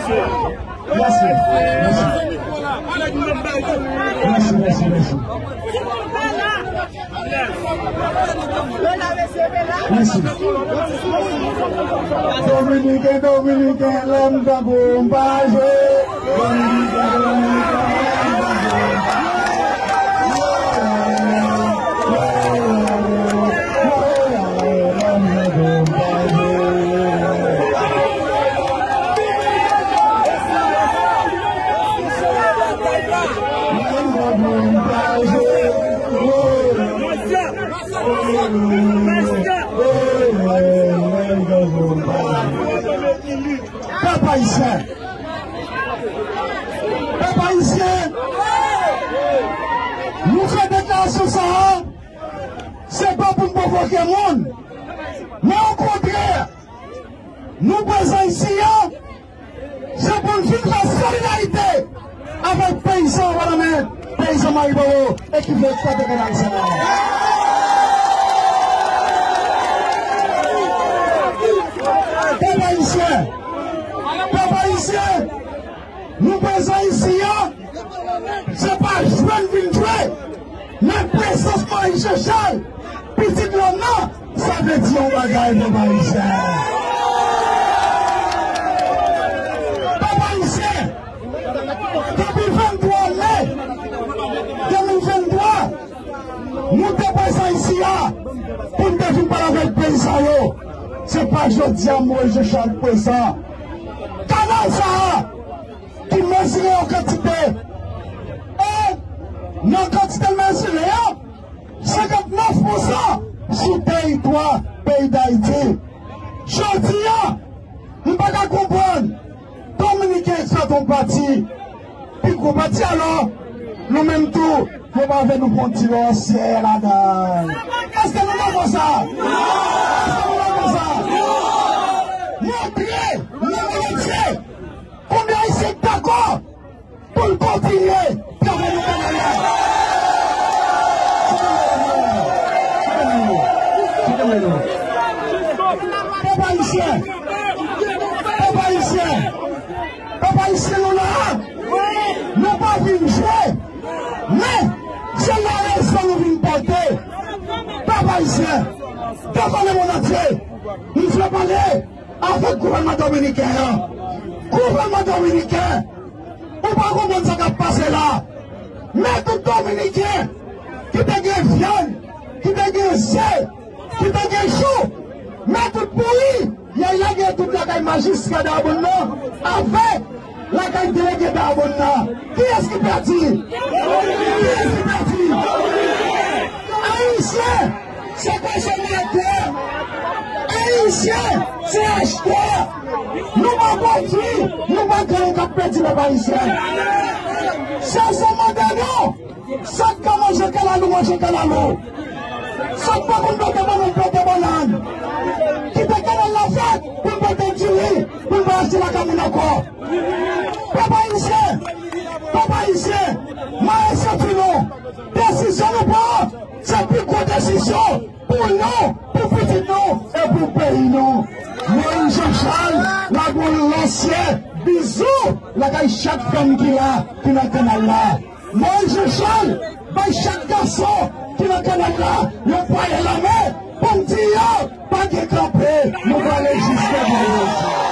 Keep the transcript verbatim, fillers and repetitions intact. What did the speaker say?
Mèsi, mèsi. Mèsi, mèsi, mèsi. Mèsi. Dominiken, Dominiken, lè m tankou m pa jwe. Dominiken, Dominiken, lè m tankou m pa jwe. Pèp ayisyen, pèp ayisyen, nou fè deklarasyon sa a, se pa pou n pwovoke moun, men okontrè, nou prezan isi a, se pou n vin fè solidarite avèk peyizan Wanament, peyizan Mariboro, e ki vle eksploate kanal sa a. Pèp ayisyen, pèp ayisyen, nou prezan isi a, se pa jwe n vin jwe, men prezans Moyiz Jan Chal, pitit lòm nan, sa vle di yon bagay, pèp ayisyen. Pèp ayisyen, depi venntwa me de mil venntwa, nou te prezan isi a pou n te vin pale avèk peyizan yo. Se pa jodi a Moyiz Jan Chal prezan. Kanal sa a, ki mezire yon kantite. E nan kantite l mezire an, senkantnèf pousan sou teritwa peyi Dayiti. Jodi a, m pa ka konprann Dominiken ekspòte yon pati, pi gwo pati alò, nou menm tou, yo pa vle nou pran ti lòsyè ladan l. Èske nou dakò sa? Èske nou dakò sa? Montre nan mond antye konbyen Ayisyen k dakò pou l kontinye travay nan kanal la. Pèp ayisyen, pèp ayisyen, pèp ayisyen, nou la, nou pa vin jwe, men se larezon nou vin pote. Pèp ayisyen, devan lemonn antye, nou vle pale avèk gouvènman dominiken an. Gouvènman dominiken, ou pa konprann sa k ap pase la. Men tout dominiken ki te gen vyann, ki te gen ze, ki te gen jou, men tout pouri, y al lage tout lakay majistra Darbonne nan avèk lakay delege Darbonne nan. Kiyès ki pèdi? Kiyès ki pèdi? Ayisyen! Se konsomatè. Ayisyen, se achtè. Nou pa pwodui, nou pa gang k ap pèdi pèp ayisyen. Sa se mande nou. Sa k ka manje kalalou, manje kalalou. Sa k pa konn pote bannann, pote bannann. Kite kanal la fèt pou n pote diri, pou n pa achte lakay moun ankò. Pèp ayisyen, pèp ayisyen, mare senti nou. Desizyon nou pran, se pi gwo desizyon pou nou, pou pitit nou e pou peyi nou. Moyiz Jan Chal lage yon lòsyè bizou lakay chak fanm ki la, ki nan kanal la. Moyiz Jan Chal bay chak gason ki nan kanal la yon pwaye lanmen pou n di yo pa gen kanpe, nou prale jiske bout.